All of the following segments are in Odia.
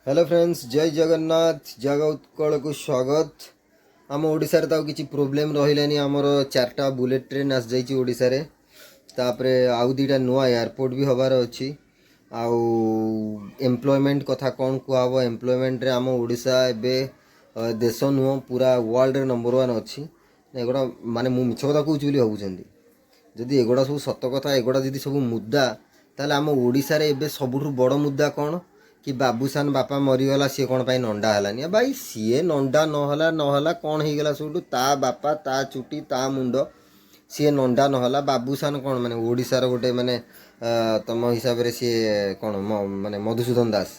ହ୍ୟାଲୋ ଫ୍ରେଣ୍ଡସ୍, ଜୟ ଜଗନ୍ନାଥ। ଜାଗା ଉତ୍କଳକୁ ସ୍ୱାଗତ। ଆମ ଓଡ଼ିଶାରେ ତ ଆଉ କିଛି ପ୍ରୋବ୍ଲେମ୍ ରହିଲାନି। ଆମର ଚାରିଟା ବୁଲେଟ୍ ଟ୍ରେନ୍ ଆସିଯାଇଛି ଓଡ଼ିଶାରେ। ତାପରେ ଆଉ ଦୁଇଟା ନୂଆ ଏୟାରପୋର୍ଟ ବି ହେବାର ଅଛି। ଆଉ ଏମ୍ପ୍ଲୟମେଣ୍ଟ କଥା କ'ଣ କୁହାହେବ? ଏମ୍ପ୍ଲୟମେଣ୍ଟରେ ଆମ ଓଡ଼ିଶା ଏବେ ଦେଶ ନୁହଁ, ପୁରା ୱାର୍ଲଡ଼ରେ ନମ୍ବର ୱାନ୍ ଅଛି। ଏଗୁଡ଼ା ମାନେ ମୁଁ ମିଛ କଥା କହୁଛି ବୋଲି ଭାବୁଛନ୍ତି? ଯଦି ଏଗୁଡ଼ା ସବୁ ସତ କଥା, ଏଗୁଡ଼ା ଯଦି ସବୁ ମୁଦ୍ଦା, ତାହେଲେ ଆମ ଓଡ଼ିଶାରେ ଏବେ ସବୁଠୁ ବଡ଼ ମୁଦ୍ଦା କ'ଣ କି ବାବୁସାନ ବାପା ମରିଗଲା, ସିଏ କ'ଣ ପାଇଁ ନଣ୍ଡା ହେଲାନି? ଏ ଭାଇ, ସିଏ ନଣ୍ଡା ନହେଲା ନହେଲା, କ'ଣ ହେଇଗଲା ସବୁଠୁ? ତା ବାପା, ତା ଚୁଟି, ତା ମୁଣ୍ଡ, ସିଏ ନଣ୍ଡା ନହେଲା। ବାବୁସାନ କ'ଣ ମାନେ ଓଡ଼ିଶାର ଗୋଟେ ମାନେ ତମ ହିସାବରେ ସିଏ କ'ଣ ମାନେ ମଧୁସୂଦନ ଦାସ?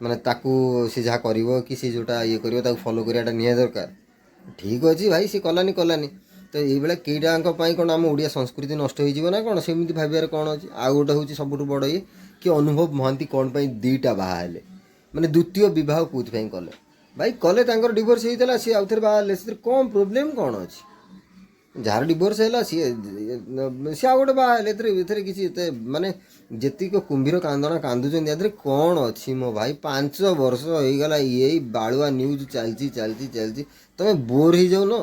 ମାନେ ତାକୁ ସେ ଯାହା କରିବ କି ସେ ଯେଉଁଟା ଇଏ କରିବ, ତାକୁ ଫଲୋ କରିବାଟା ନିହାତି ଦରକାର? ଠିକ୍ ଅଛି ଭାଇ, ସିଏ କଲାନି କଲାନି, ତ ଏଇଭଳିଆ କେଇଟାଙ୍କ ପାଇଁ କ'ଣ ଆମ ଓଡ଼ିଆ ସଂସ୍କୃତି ନଷ୍ଟ ହେଇଯିବ ନା କ'ଣ? ସେମିତି ଭାବିବାର କ'ଣ ଅଛି? ଆଉ ଗୋଟେ ହେଉଛି ସବୁଠୁ ବଡ଼ ଇଏ କି ଅନୁଭବ ମହାନ୍ତି କ'ଣ ପାଇଁ ଦୁଇଟା ବାହା ହେଲେ? ମାନେ ଦ୍ୱିତୀୟ ବିବାହ କେଉଁଥିପାଇଁ କଲେ? ଭାଇ, କଲେ, ତାଙ୍କର ଡିଭୋର୍ସ ହେଇଥିଲା, ସିଏ ଆଉଥରେ ବାହା ହେଲେ, ସେଥିରେ କ'ଣ ପ୍ରୋବ୍ଲେମ୍ କ'ଣ ଅଛି? ଯାହାର ଡିଭୋର୍ସ ହେଲା, ସିଏ ସିଏ ଆଉ ଗୋଟେ ବାହା ହେଲେ, ଏଥିରେ ଏଥିରେ କିଛି ଏତେ ମାନେ ଯେତିକି କୁମ୍ଭୀର କାନ୍ଦଣା କାନ୍ଦୁଛନ୍ତି, ଏଥିରେ କ'ଣ ଅଛି ମୋ ଭାଇ? 5 ବର୍ଷ ହେଇଗଲା, ଏଇ ବାଳୁଆ ନ୍ୟୁଜ୍ ଚାଲିଛି, ଚାଲିଛି, ଚାଲିଛି। ତମେ ବୋର୍ ହେଇଯାଉନ?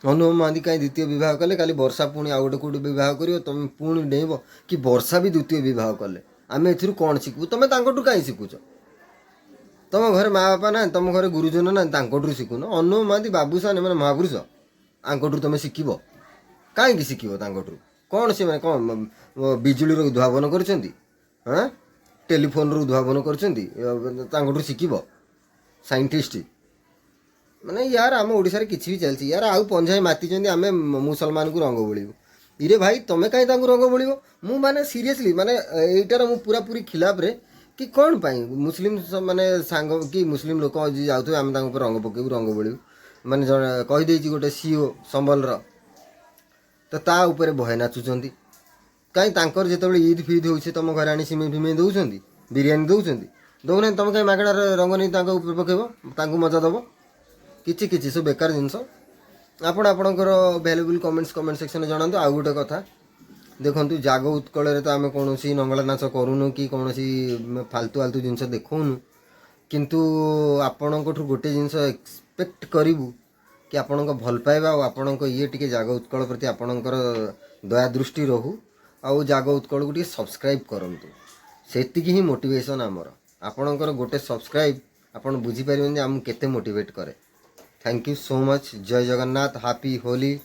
ଅନୁଭବ ମହାନ୍ତି କାହିଁ ଦ୍ୱିତୀୟ ବିବାହ କଲେ? କାଲି ବର୍ଷା ପୁଣି ଆଉ ଗୋଟେ କେଉଁଠି ବିବାହ କରିବ, ତମେ ପୁଣି ଡେଇଁବ କି ବର୍ଷା ବି ଦ୍ୱିତୀୟ ବିବାହ କଲେ। ଆମେ ଏଥିରୁ କ'ଣ ଶିଖିବୁ? ତମେ ତାଙ୍କଠୁ କାହିଁ ଶିଖୁଛ? ତମ ଘରେ ମା ବାପା ନାହାନ୍ତି? ତମ ଘରେ ଗୁରୁଜନ ନାହାନ୍ତି? ତାଙ୍କଠୁ ଶିଖୁନ। ଅନୁଭବ ମହାନ୍ତି, ବାବୁସାନ, ଏମାନେ ମହାପୁରୁଷ, ଆଙ୍କଠୁ ତମେ ଶିଖିବ? କାହିଁକି ଶିଖିବ ତାଙ୍କଠୁ? କ'ଣ ସେମାନେ କ'ଣ ବିଜୁଳିର ଉଦ୍ଭାବନ କରିଛନ୍ତି? ହଁ, ଟେଲିଫୋନର ଉଦ୍ଭାବନ କରିଛନ୍ତି? ତାଙ୍କଠୁ ଶିଖିବ? ସାଇଣ୍ଟିଷ୍ଟ ମାନେ ୟାର, ଆମ ଓଡ଼ିଶାରେ କିଛି ବି ଚାଲିଛି ୟାର। ଆଉ ପଞ୍ଝାଏ ମାତିଛନ୍ତି, ଆମେ ମୁସଲମାନକୁ ରଙ୍ଗ ବୋଳିବୁ। ଇରେ ଭାଇ, ତମେ କାହିଁ ତାଙ୍କୁ ରଙ୍ଗ ବୋଳିବ? ମୁଁ ମାନେ ସିରିୟସଲି, ମାନେ ଏଇଟାର ମୁଁ ପୁରାପୁରି ଖିଲାପରେ କି କ'ଣ ପାଇଁ ମୁସଲିମ ମାନେ ସାଙ୍ଗ କି ମୁସଲିମ ଲୋକ ଯିଏ ଯାଉଥିବେ, ଆମେ ତାଙ୍କ ଉପରେ ରଙ୍ଗ ପକେଇବୁ, ରଙ୍ଗ ବୋଳିବୁ। ମାନେ ଜଣେ କହିଦେଇଛି ଗୋଟେ ସିଓ ସମ୍ବଲର, ତ ତା ଉପରେ ବହେ ନାଚୁଛନ୍ତି। କାହିଁ ତାଙ୍କର ଯେତେବେଳେ ଇଦ୍ ଫିଦ୍ ହେଉଛି, ତମ ଘରେ ଆଣି ସିମେଇ ଫିମେଇ ଦେଉଛନ୍ତି, ବିରିୟାନୀ ଦେଉଛନ୍ତି? ଦେଉନାହାନ୍ତି। ତମେ କାହିଁ ମାଗଣାରେ ରଙ୍ଗ ନେଇ ତାଙ୍କ ଉପରେ ପକେଇବ, ତାଙ୍କୁ ମଜା ଦେବ? କିଛି କିଛି ସବୁ ବେକାର ଜିନିଷ। ଆପଣ ଆପଣଙ୍କର ଭ୍ୟାଲୁଏବୁଲ୍ କମେଣ୍ଟସ୍ କମେଣ୍ଟ ସେକ୍ସନରେ ଜଣାନ୍ତୁ। ଆଉ ଗୋଟେ କଥା ଦେଖନ୍ତୁ, ଜାଗ ଉତ୍କଳରେ ତ ଆମେ କୌଣସି ନଙ୍ଗଳା ନାଚ କରୁନୁ କି କୌଣସି ଫାଲତୁ ଫାଲତୁ ଜିନିଷ ଦେଖାଉନୁ। କିନ୍ତୁ ଆପଣଙ୍କଠୁ ଗୋଟେ ଜିନିଷ ଏକ୍ସପେକ୍ଟ କରିବୁ କି ଆପଣଙ୍କ ଭଲ ପାଇବା ଆଉ ଆପଣଙ୍କ ଇଏ ଟିକେ ଜାଗ ଉତ୍କଳ ପ୍ରତି ଆପଣଙ୍କର ଦୟା ଦୃଷ୍ଟି ରହୁ ଆଉ ଜାଗ ଉତ୍କଳକୁ ଟିକେ ସବସ୍କ୍ରାଇବ୍ କରନ୍ତୁ। ସେତିକି ହିଁ ମୋଟିଭେସନ୍ ଆମର। ଆପଣଙ୍କର ଗୋଟେ ସବସ୍କ୍ରାଇବ୍ ଆପଣ ବୁଝିପାରିବେନି ଯେ ଆମକୁ କେତେ ମୋଟିଭେଟ୍ କରେ। Thank you so much. Jay Jagannath. Happy Holi.